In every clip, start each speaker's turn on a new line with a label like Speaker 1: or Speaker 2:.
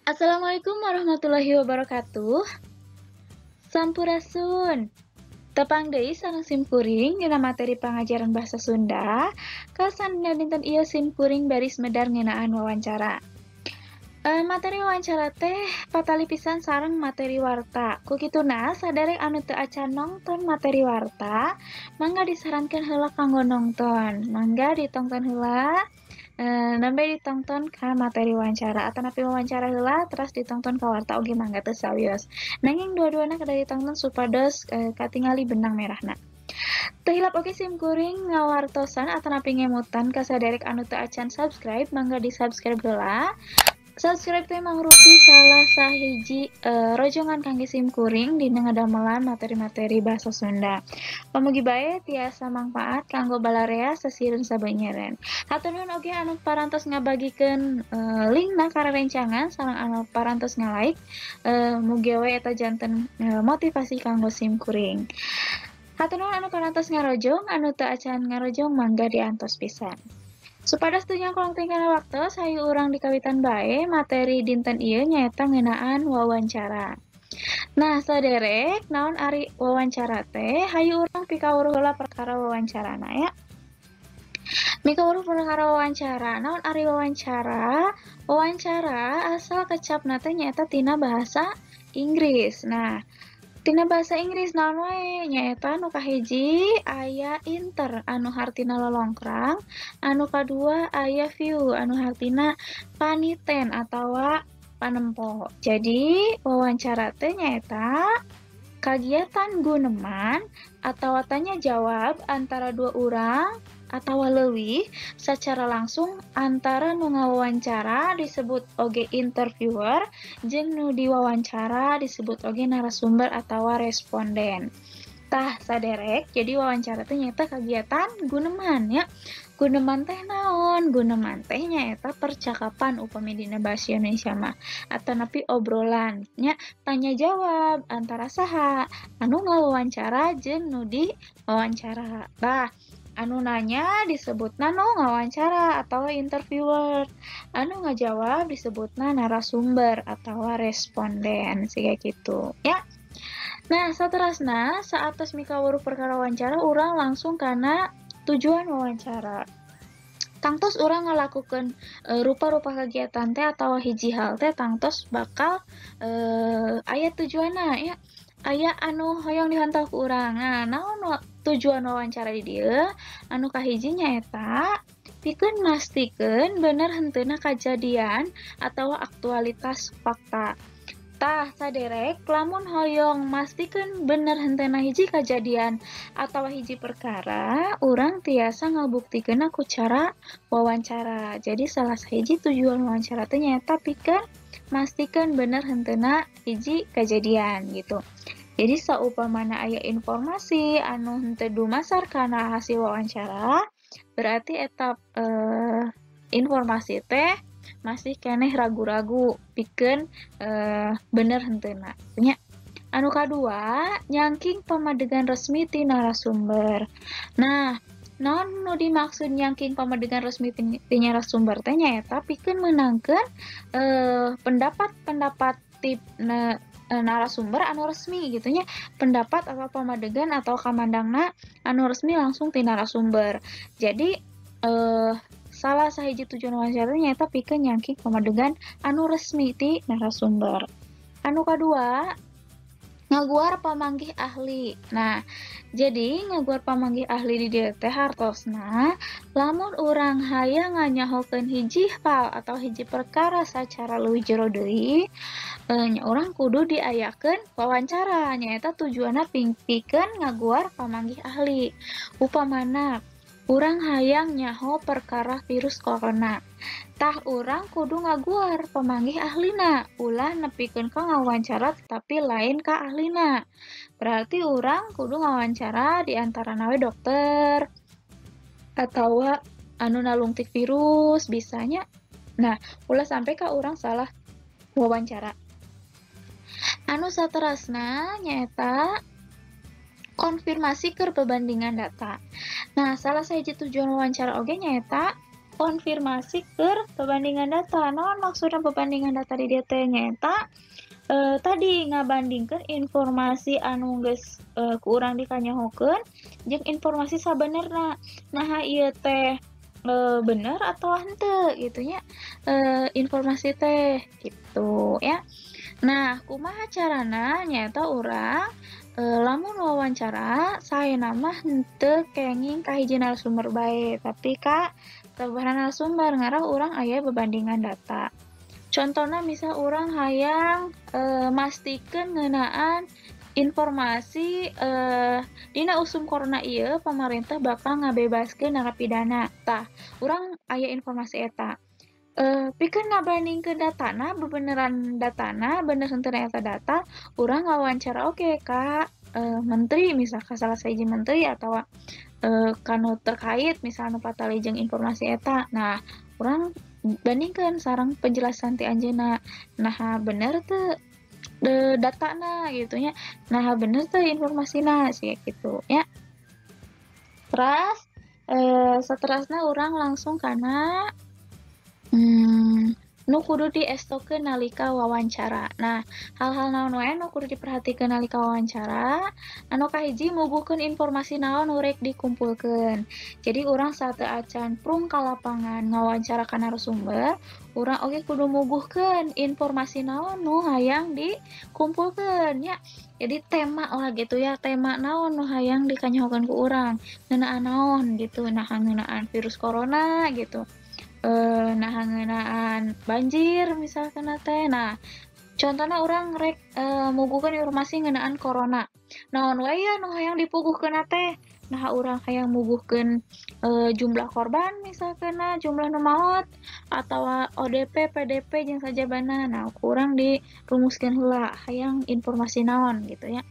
Speaker 1: Assalamualaikum warahmatullahi wabarakatuh. Sampurasun. Tepang deui sareng simkuring dina materi pangajaran bahasa Sunda. Kasandina dinten ieu simkuring baris medar ngeunaan wawancara. Materi wawancara teh patali pisan sareng materi warta. Ku kituna saderek anu teu acan nongton materi warta, mangga disarankeun heula kanggo nongton. Mangga ditongton heula. Nembe ditongton ka materi wawancara atanapi wawancara heula teras ditongton ka warta oge mangga teu sawios. Nanging dua-duana kedah ditongton supados katingali benang merahna. Teu hilap oge simkuring ngawartosan atanapi ngemutan ka saderek anu teu acan subscribe, mangga di-subscribe heula. Subscribe teh mangrupi salah sahiji rojongan kangge simkuring dina ngadamelan materi-materi bahasa Sunda. Pamugi bae tiasa mangpaat kanggo balarea sasireun sabenyeren. Hatur nuhun oge anu parantos ngabagikeun linkna ka rerencangan sareng anu parantos nga-like. Mugi we eta janten motivasi kanggo simkuring. Hatur nuhun anu parantos ngarojong, anu teu acan ngarojong mangga diantos pisan. Supados teu nyangkolong kana waktos, hayu urang dikawitan bae materi dinten ieu nyaeta ngeunaan wawancara. Nah, saderek naon ari wawancara teh? Hayu urang pikawuruh heula perkara wawancarana ya. Mikawuruh perkara wawancara. Naon ari wawancara? Wawancara asal kecapna teh nyaeta tina bahasa Inggris. Nah, tina bahasa Inggris naon wae? Nyaeta anu kahiji aya inter anu hartina lolongkrang, anu kadua aya view anu hartina paniten atawa panempo. Jadi wawancara teh nyaeta kagiatan guneman atawa tanya jawab antara dua orang atawa leuwih secara langsung antara nu ngawawancara disebut oge interviewer jeung nu diwawancara disebut oge narasumber atawa responden. Tah saderek, jadi wawancara teh nyaeta kagiatan guneman ya. Guneman teh naon? Guneman teh nyaeta percakapan upami dina bahasa Indonesia mah atanapi obrolan nya, tanya jawab antara saha anu ngawawancara jeung nu diwawancara. Tah, anu nanya disebutna nu ngawancara atau interviewer, anu ngajawab disebutna narasumber atau responden, siga kitu ya. Nah, saterasna saatos mikawuruh perkara wawancara, urang langsung kana tujuan wawancara. Tangtos urang ngalakukeun rupa-rupa kegiatan teh atau hiji hal teh tangtos bakal aya tujuanna ya. Aya anu hoyong dihontal ku urang. Nah, naon tujuan wawancara di dieu? Anu kahiji nyaeta pikeun mastikeun bener henteuna kajadian atawa aktualitas fakta. Tah saderek lamun hoyong mastikeun bener henteuna hiji kajadian atawa hiji perkara, urang tiasa ngabuktikeunna ku cara wawancara. Jadi salah sahiji tujuan wawancara teh nyaeta pikeun mastikeun bener henteuna hiji kajadian gitu. Jadi saupamana aya informasi anu henteu dumasar kana hasil wawancara, berarti eta informasi teh masih keneh ragu-ragu pikeun bener henteuna nya. Anu kadua, nyangking pamadegan resmi ti narasumber. Nah, naon nu dimaksud nyangking pamadegan resmi ti narasumber teh nyaeta pikeun meunangkeun pendapat-pendapat ti narasumber anu resmi gitu nya, pendapat atau pamadegan atau kamandangna anu resmi langsung ti narasumber. Jadi salah sahiji tujuan wawancara nyaeta pikeun nyangking pamadegan anu resmi ti narasumber. Anu kadua, ngaguar pamanggih ahli. Nah, jadi ngaguar pamanggih ahli di dieu teh hartosna lamun urang hayang nganyahokeun hiji hal atau hiji perkara sacara leuwih jero deui, nya urang kudu diayakeun wawancara nyaeta tujuanna pikeun ngaguar pamanggih ahli. Upamana urang hayang nyaho perkara virus corona. Tah urang kudu ngaguar pamanggih ahlina, ulah nepikeun ka ngawawancara tetapi lain ka ahlina. Berarti urang kudu ngawawancara di antarana we dokter atawa anu nalungtik virus bisanya. Nah, ulah sampai ka urang salah wawancara. Anu saterasna nyaeta konfirmasi keur perbandingan data. Nah, salah sahiji tujuan wawancara oge nyaeta Konfirmasi keur perbandingan data. Naon maksudna perbandingan data di dieu teh? Nyaeta tadi ngabandingkeun informasi anu geus ku urang dikanyahokeun jeung informasi sabenerna. Naha ieu teh bener atau henteu gitu nya, informasi teh gitu ya. Nah, kumaha carana? Nyaeta urang lamun wawancara saena mah henteu kenging ka hiji narasumber bae, tapi ka sabaraha narasumber ngarah urang aya bebandingan data. Contohna misal urang hayang mastikeun ngeunaan informasi dina usum corona ieu pemerintah bakal ngabebaskeun narapidana. Tah, urang aya informasi eta. Pikeun ngabandingkeun datana, bebeneran datana, bener henteu eta data, urang ngawawancara oge ka menteri, misal ka salah sahiji menteri atawa kanu terkait, misal nu patali jeung informasi eta. Nah, urang bandingkeun sareng penjelasan ti anjeunna. Naha bener teu datana gitu nya, naha bener teu informasina sih gitu ya. Terus saterasna urang langsung kana nu kudu diestokeun nalika wawancara. Nah, hal-hal naon wae nu kudu diperhatikeun nalika wawancara? Anu kahiji, muguhkeun informasi naon nu rek dikumpulkeun. Jadi urang sateuacan prung ka lapangan ngawancara ka narasumber, urang oge kudu muguhkeun informasi naon nu hayang dikumpulkeun nya. Jadi tema lah gitu ya, tema naon nu hayang dikanyahokeun ku urang, ngeunaan naon gitu, nah ngeunaan virus corona gitu. Nah ngeunaan banjir misalkan teh. Nah, contohna urang rek muguhkeun informasi ngeunaan corona. Naon wae ya nu hayang dipuguhkeun teh? Nah, urang hayang muguhkeun jumlah korban misalkan, jumlah nu maot atawa ODP, PDP jeung sajabana. Nah, kurang dirumuskeun heula hayang informasi naon gitu ya.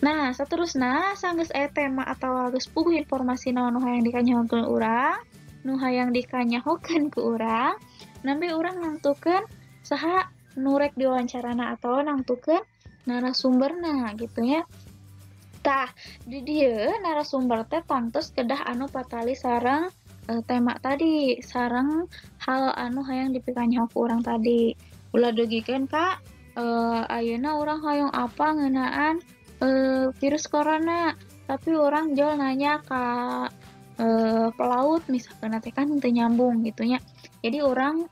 Speaker 1: Nah, saterusna sanggeus aya tema atawa geus puguh informasi naon nu hayang dikanyahokeun urang, nu hayang dikanyahokeun ku urang, nembe urang nangtukeun saha nu rek diwawancara atau nangtukeun narasumberna gitu ya. Tah, di dieu narasumber teh tangtos kedah anu patali sareng tema tadi, sareng hal anu hayang dipikanyaho ku urang tadi. Ulah dugikeun ka ayeuna urang hayang apa ngeunaan virus corona, tapi urang jol nanya ka pelaut misalkan teh kan teu nyambung gitu nya. Jadi urang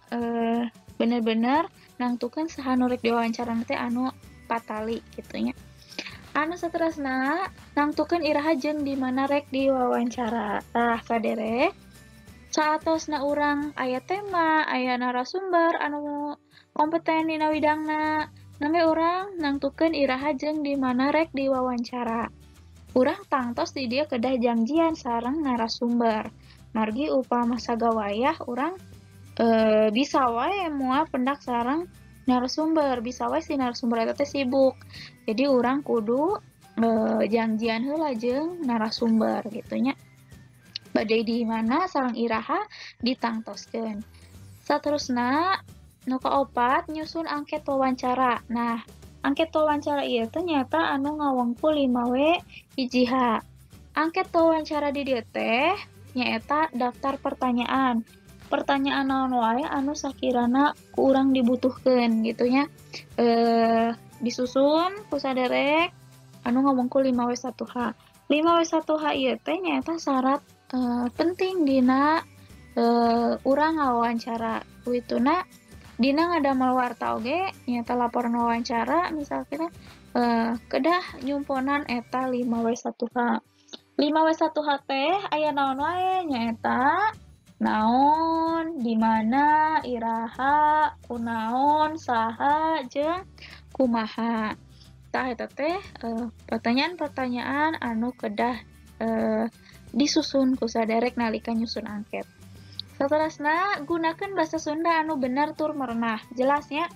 Speaker 1: bener-bener nangtukeun saha nu rek diwawancara teh anu patali gitu nya. Anu saterasna nangtukeun iraha jeung di mana rek diwawancara. Tah saderek saatosna urang aya tema, aya narasumber anu kompeten dina widangna, nembe urang nangtukeun iraha jeung di mana rek diwawancara. Urang tangtos di dieu kedah janjian sareng narasumber. Margi upama sagawayah urang bisa wae moal pendak sareng narasumber, bisa wae si narasumber eta teh sibuk. Jadi urang kudu janjian heula jeung narasumber gitu nya. Bade di mana sareng iraha ditangtoskeun. Saterusna nu kaopat nyusun angket wawancara. Nah, angket wawancara ieu teh nyaeta anu ngawengku 5W 1H. Angket wawancara di dieu teh nyaeta daftar pertanyaan. Pertanyaan naon wae anu sakirana ku urang dibutuhkeun gitu nya. Disusun ku saderek anu ngawengku 5W1H. 5W1H ieu teh nyaeta syarat penting dina urang ngawawancara. Kuituna dina ngadamel warta oge nyaeta laporan wawancara misalkan kedah nyumponan eta 5W1H. 5W1H teh aya naon wae nyaeta naon, di mana, iraha, kunaon, saha, jeung kumaha. Tah eta teh pertanyaan-pertanyaan anu kedah disusun ku saderek nalika nyusun angket. Saterasna gunakeun bahasa Sunda anu bener tur merenah. Jelasnya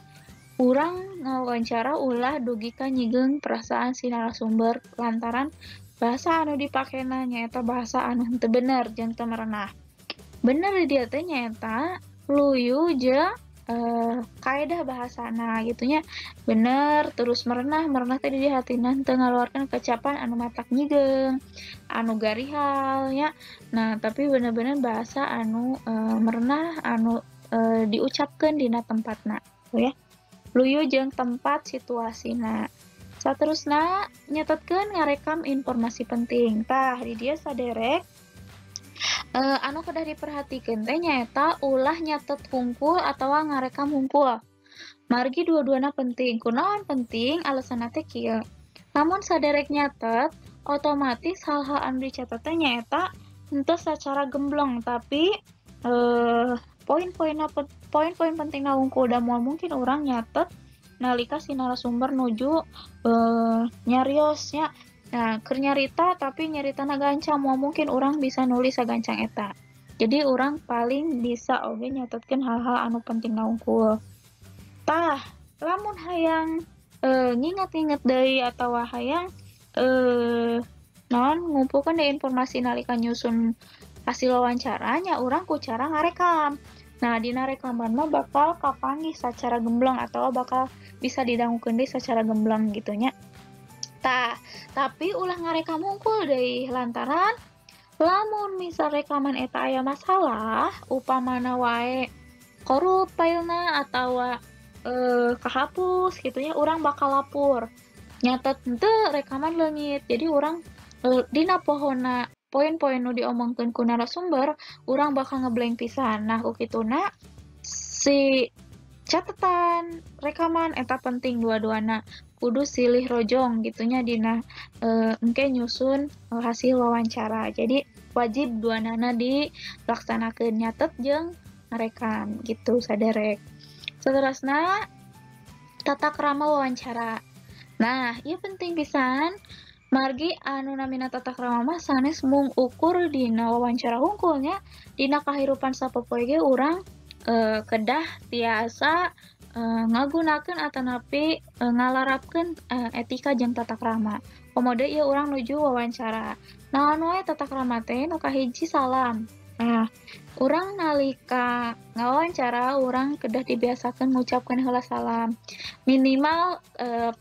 Speaker 1: urang ngawawancara ulah dugi ka nyigeung perasaan si narasumber lantaran bahasa anu dipakena nyaeta bahasa anu henteu bener jeung teu merenah. Bener di dieu teh nyaeta luyu jeung kaedah bahasana gitu nya, bener terus merenah, merenah teh di hatina teu ngaluarkeun kecapan anu matak nyigeung, anu garihal nya. Nah, tapi bener-bener bahasa anu merenah anu diucapkeun dina tempatna gitu ya. Luyu jeung tempat situasina. Saterusna nyatetkeun ngarekam informasi penting. Tah di dieu saderek anu kedah diperhatikeun teh nyaeta ulah nyatet hungkul atawa ngarekam hungkul. Margi dua-duana penting. Kunaon penting? Alasanna teh kieu. Lamun saderek nyatet, otomatis hal-hal anu dicatet teh nyaeta henteu sacara gemblong, tapi poin-poin pentingna hungkul da moal mungkin urang nyatet nalika si narasumber nuju nyarios nya. Nah, keur nyarita tapi nyaritana gancang, moal mungkin urang bisa nulis sagancang eta. Jadi urang paling bisa oge nyatetkeun hal-hal anu penting hungkul. Tah, lamun hayang nginget-nginget deui atawa hayang naon ngumpulkeun deui informasi nalika nyusun hasil wawancaranya, urang ku cara ngarekam. Nah, dina rekaman mah bakal kapanggih sacara gemblong atau bakal bisa didangukeun deui sacara gemblong gitu nya. Tah, tapi ulah ngarekam hungkul deui lantaran lamun misal rekaman eta aya masalah, upamana wae korup filena atawa kahapus gitu ya, urang bakal lapor. Nyatet henteu rekaman leungit. Jadi urang dina pohona poin-poin nu diomongkeun ku narasumber, urang bakal ngeblank pisan. Nah, ku kituna si catatan rekaman eta penting dua-duana. Kudu silih rojong gitunya dina engke nyusun hasil wawancara. Jadi wajib duanana dilaksanakeun, nyatet jeung ngarekam gitu saderek. Seterusna tata krama wawancara. Nah, ieu penting pisan. Margi anu namina tata krama mah sanes mung ukur dina wawancara hungkulnya, dina kahirupan sapopoe ge urang kedah tiasa ngagunakeun atanapi ngalarapkeun etika jeung tata krama. Komodo ieu urang nuju wawancara. Naon wae tata krama teh? Nu kahiji salam. Nah, urang nalika ngawawancara urang kedah dibiasakeun ngucapkeun heula salam. Minimal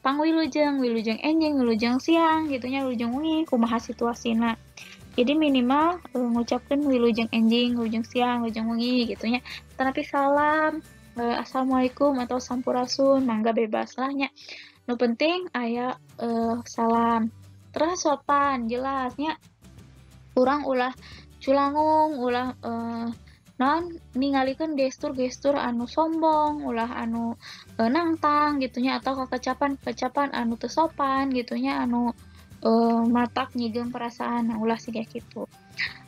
Speaker 1: pangwilujeng, wilujeng enjing, wilujeng siang gitu nya, wilujeng wengi kumaha situasina. Jadi minimal ngucapkeun wilujeng enjing, wilujeng siang, wilujeng wengi gitu nya. Tetapi salam assalamualaikum atau sampurasun, mangga bebas lah nya. Nu penting aya salam. Terus sopan jelasnya. Urang ulah culangung, ulah non ningalikeun gestur-gestur anu sombong, ulah anu nangtang gitunya, atau kekecapan-kekecapan anu teu sopan gitunya, anu matak nyigeung perasaan, nah, ulah siga kitu.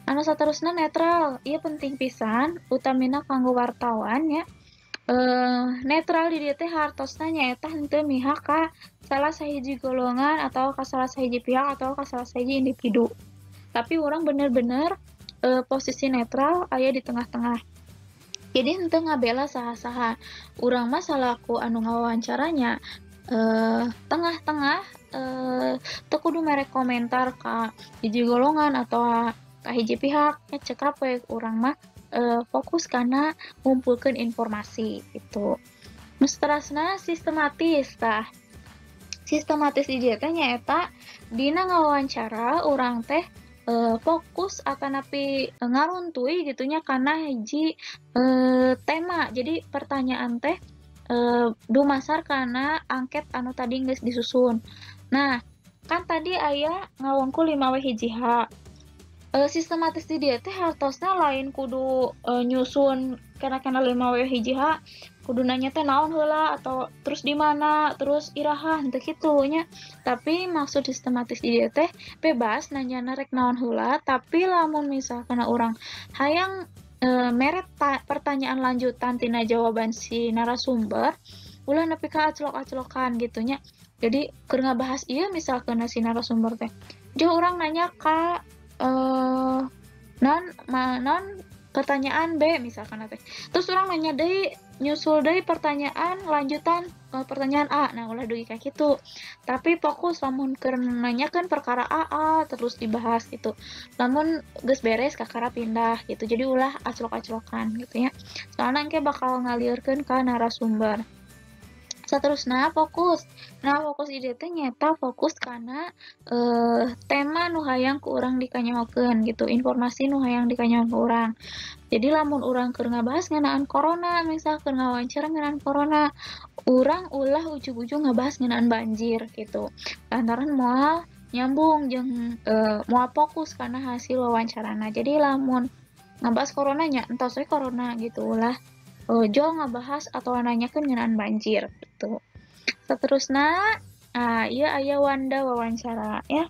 Speaker 1: Anu saterusna netral, ieu penting pisan utamina kanggo wartawan ya. Netral di dieu teh hartosna nyaeta henteu mihak ka salah sahiji golongan atau ka salah sahiji pihak atau ka salah sahiji individu. Tapi urang bener-bener posisi netral aya di tengah-tengah. Jadi henteu ngabela saha-saha. Urang mah salaku anu ngawawancaranya tengah-tengah, teu kudu mere komentar ka hiji golongan atau ka hiji pihak, ya cekap we urang mah fokus kana ngumpulkeun informasi gitu. Nu saterasna sistematis tah. Sistematis di dieu teh nyaeta dina ngawawancara urang teh fokus atanapi ngaruntui gitunya kana hiji tema. Jadi pertanyaan teh dumasar kana angket anu tadi geus disusun. Nah, kan tadi aya ngawongku 5 W hiji H. Sistematis di dieu teh hartosna lain kudu nyusun kana-kana 5 W hiji H, kudu nanya teh naon heula atau terus di mana, terus iraha, henteu kitu nya. Tapi maksud sistematis di dieu teh bebas nanyana rek naon heula, tapi lamun misalkan urang hayang mere pertanyaan lanjutan tina jawaban si narasumber, ulah nepi ka aclok-aclokan gitu nya. Jadi keur ngabahas ieu misalkan si narasumber teh, jauh urang nanya ka non Pertanyaan B misalkan teh. Terus urang nanya deui, nyusul deui pertanyaan lanjutan pertanyaan A. Nah, ulah dugi ka kitu. Tapi fokus lamun keur nanyakeun perkara A, A terus dibahas gitu. Lamun geus beres kakara pindah gitu. Jadi ulah aclok-aclokan gitu ya. Soalna engke bakal ngalieurkeun ka narasumber. Saterusna fokus. Nah, fokus ide teh nyaeta fokus kana tema nu hayang ku urang dikanyahokeun gitu, informasi nu hayang dikanyahokeun ku urang. Jadi lamun urang keur ngabahas ngeunaan corona, misal keur ngawawancara ngeunaan corona, urang ulah ujug-ujug ngabahas ngeunaan banjir gitu. Lantaran moal nyambung jeung moal fokus kana hasil wawancarana. Jadi lamun ngabahas corona nya entos we corona gitu, ulah jol ngabahas atau nanyakeun ngeunaan banjir gitu. Seterusna, ieu aya wanda wawancara ya.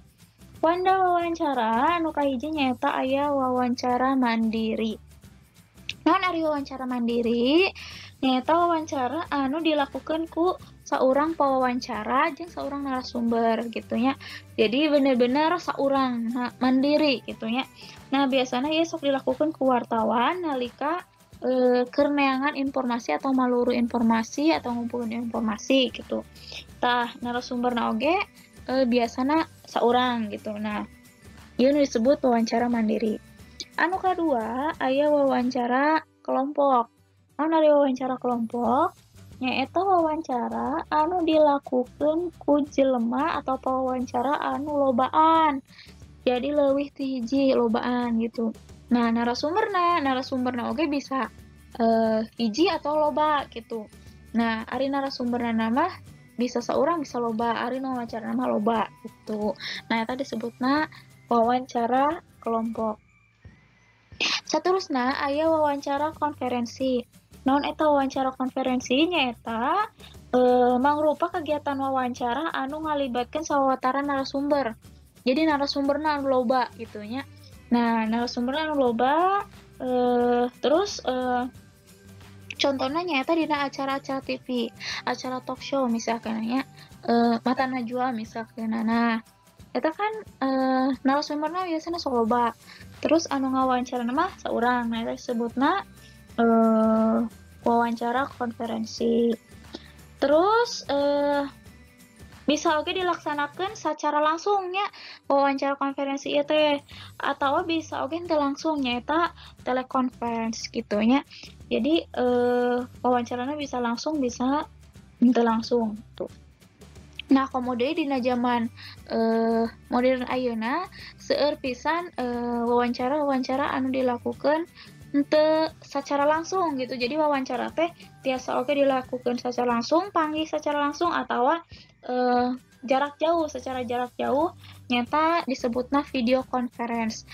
Speaker 1: Wanda wawancara anu kahiji nyaeta aya wawancara mandiri. Naon ari wawancara mandiri? Nyaeta wawancara anu dilakukeun ku saurang pewawancara jeung saurang narasumber gitu nya. Jadi bener-bener saurang mandiri gitu nya. Nah, biasana ieu sok dilakukeun ku wartawan nalika keur neangan informasi atau maluru informasi atau ngumpulin informasi gitu. Tah, narasumberna oge biasana saurang gitu. Nah, ieu nu disebut wawancara mandiri. Anu kadua aya wawancara kelompok. Anu ari wawancara kelompok nyaeta wawancara anu dilakukeun ku jelema atau wawancara anu lobaan. Jadi leuwih ti hiji lobaan gitu. Nah, narasumberna oge bisa hiji atau loba gitu. Nah, ari narasumberna mah bisa seorang bisa loba, ari nu wawancara mah loba gitu. Nah, eta disebutna wawancara kelompok. Saterusna aya wawancara konferensi. Naon eta wawancara konferensi nyaeta mangrupa kegiatan wawancara anu ngalibatkeun sawatara narasumber. Jadi narasumberna anu loba gitu nya. Nah, narasumberna anu loba terus contohnya nyaeta dina acara-acara TV, acara talk show misalkan nya, Mata Najwa misalkan. Nah, eta kan narasumberna biasana sok loba. Terus anu ngawancarana mah saurang. Nah, eta disebutna wawancara konferensi. Terus bisa oge dilaksanakan secara langsung nya wawancara konferensi ieu teh, atau bisa oge henteu langsung nyaeta telekonferensi gitu nya. Jadi wawancarana bisa langsung bisa henteu langsung tuh. Nah, komo deui dina zaman modern ayeuna seueur pisan wawancara-wawancara anu dilakukeun henteu secara langsung gitu. Jadi wawancara teh tiasa oge dilakukeun secara langsung, panggih secara langsung atawa jarak jauh, secara jarak jauh nyata disebutna video conference.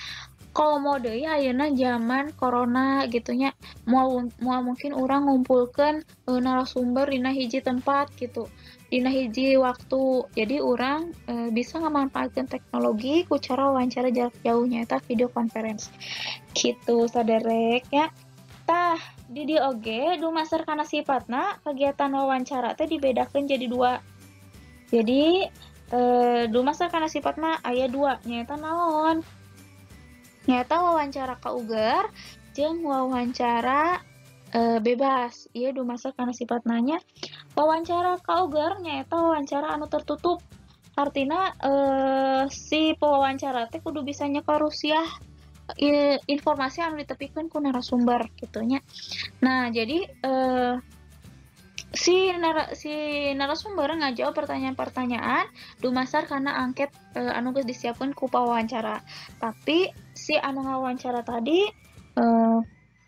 Speaker 1: Komo deui ayeuna zaman corona gitu nya, moal mungkin urang ngumpulkeun narasumber dina hiji tempat gitu, dina hiji waktu. Jadi urang bisa ngamanfaatkeun teknologi ku cara wawancara jarak jauh nyaeta video conference gitu saderek ya. Tah, di dieu oge dumasar kana sifatna kegiatan wawancara teh dibedakeun jadi dua. Jadi dumasar kana sifatna aya dua nyaeta naon? Nyaeta wawancara kauger jeung wawancara bebas. Ieu dumasar kana sifatna nya. Wawancara kauger nyaeta wawancara anu tertutup. Artina si pewawancara teh kudu bisa nyekarusiah informasi anu ditepikeun ku narasumber gitu nya. Nah, jadi si narasumber ngajawab pertanyaan-pertanyaan dumasar kana angket anu geus disiapkeun ku pawawancara. Tapi si anu ngawawancara tadi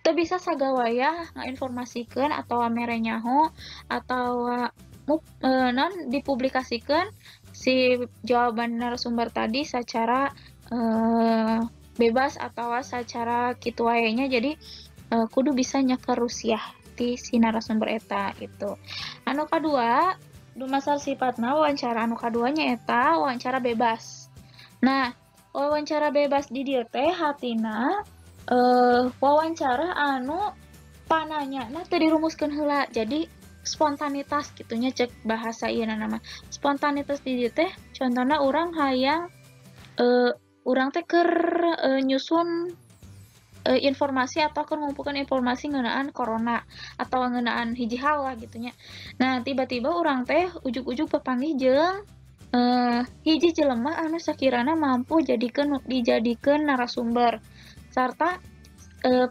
Speaker 1: teu bisa sagawayah ngainformasikeun atawa mere nyaho atawa non dipublikasikeun si jawaban narasumber tadi secara bebas atau secara kitu wae nya. Jadi kudu bisa nyekerusiah ti si narasumber eta gitu. Anu kadua dumasar sifatna wawancara anu kaduanya eta wawancara bebas. Nah, wawancara bebas di dieu teh hatina wawancara anu pananyana teu dirumuskeun heula. Jadi spontanitas gitunya cek bahasa ieu na mah. Spontanitas di dieu teh contohna urang hayang urang teh keur nyusun informasi atau keur ngumpulkeun informasi ngeunaan corona atau ngeunaan hiji hal lah gitu nya. Nah, tiba-tiba urang teh ujug-ujug papanggih jeung hiji jelema anu sakirana mampu dijadikeun narasumber sarta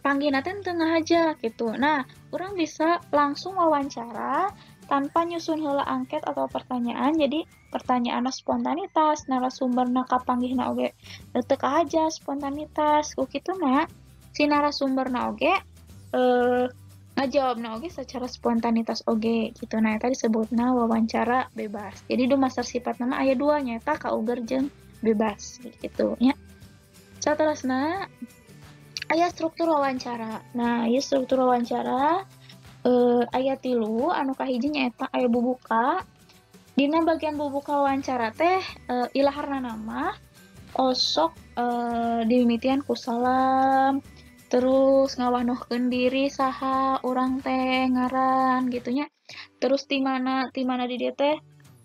Speaker 1: panggihna teh teu ngahaja gitu. Nah, urang bisa langsung wawancara tanpa nyusun heula angket atau pertanyaan. Jadi pertanyaanna spontanitas, narasumberna kapanggihna oge teu kahaja spontanitas. Ku kituna si narasumberna oge ngajawabna oge secara spontanitas oge gitu. Nah, eta disebutna wawancara bebas. Jadi dumasar sifatna mah aya dua, nyaeta kauger jeung bebas gitu nya. Saterasna aya struktur wawancara. Nah, ieu struktur wawancara aya 3, anu kahiji nyaeta aya bubuka. Dina bagian bubuka wawancara teh ilaharna nama osok dimimitian ku salam, terus ngawanohkeun diri saha urang teh ngaran gitu nya. Terus ti mana di dieu teh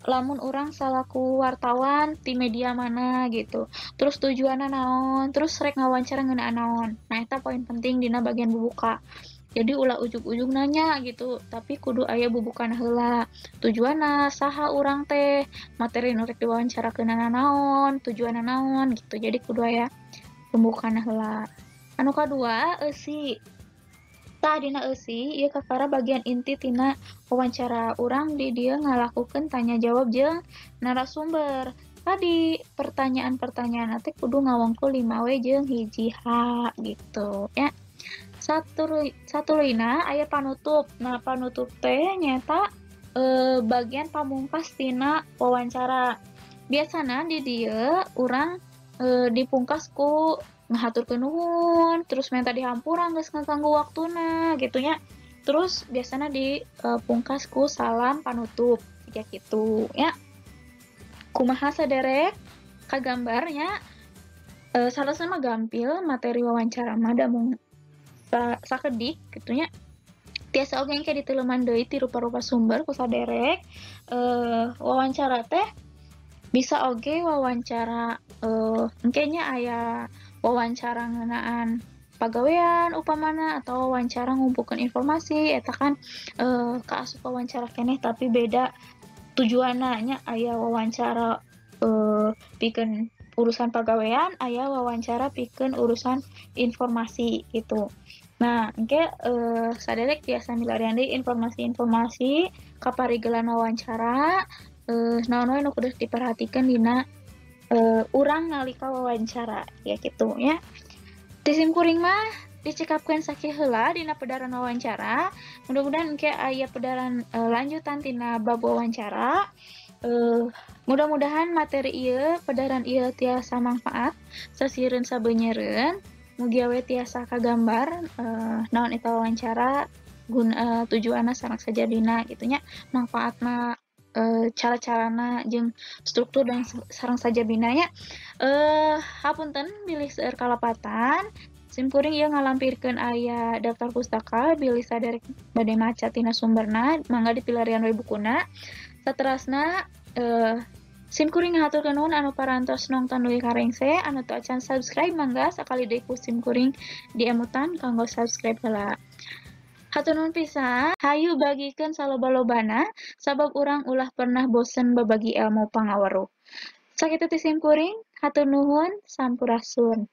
Speaker 1: lamun urang salaku wartawan ti media mana gitu. Terus tujuanna naon, terus rek ngawancara ngeunaan naon. Nah, eta poin penting dina bagian bubuka. Jadi ulah ujug-ujug nanya gitu, tapi kudu aya bubukana heula. Tujuanna saha urang teh, materi nu rek diwawancarakeunana naon, tujuanna naon gitu. Jadi kudu aya pembukana heula. Anu kadua eusi. Tah dina eusi ieu kakara bagian inti tina wawancara. Urang di dieu ngalakukeun tanya jawab jeung narasumber. Tadi pertanyaan-pertanyaan teh kudu ngawangkul 5 W jeung 1 H gitu ya. Satuluyna aya panutup. Nah, panutup teh nyaeta bagian pamungkas tina wawancara. Biasana di dieu urang dipungkas ku ngahaturkeun nuhun, terus minta dihampura geus ngaganggu waktuna gitu nya. Terus biasana dipungkas ku salam panutup ya gitu ya. Kumaha saderek kagambarnya salesna mah gampil materi wawancara mah da mung sakedik gitu nya. Tiasa oge engke diteleman deui ti rupa-rupa sumber ku saderek. Wawancara teh bisa oge wawancara engke nya aya wawancara ngeunaan pagawean upamana atau wawancara ngumpulkeun informasi eta kan kaasup wawancara keneh tapi beda tujuanna nya. Aya wawancara pikeun urusan pagawean, aya wawancara pikeun urusan informasi gitu. Nah, engke saderek tiasa milarian deui informasi-informasi kaparigelan wawancara, naon wae nu kudu diperhatikeun dina urang nalika wawancara ya gitu ya. Di simkuring mah dicekapkeun sakieu heula dina pedaran wawancara. Mudah-mudahan engke aya pedaran lanjutan tina bab wawancara. Mudah-mudahan materi ieu pedaran ieu tiasa manfaat sasieureun sabeunyereun. Mugia we tiasa kagambar naon eta wawancara, guna tujuanna sareng sajabina gitu nya, manfaatna, cara-carana jeung struktur dan sareng sajabina nya. Hapunten bilih seueur kalepatan. Simkuring ieu ngalampirkeun aya daftar pustaka bilih saderek bade maca tina sumberna, mangga dipilarian we bukuna. Saterasna simkuring ngahaturkeun nuhun anu parantos nongton dugi ka rengse, anu teu acan subscribe mangga sakali deui ku simkuring diemutan kanggo subscribe heula. Hatur nuhun pisan, hayu bagikeun saloba-lobana sabab urang ulah pernah bosen babagi ilmu pangaweruh. Sakitu ti simkuring, hatur nuhun, sampurasun.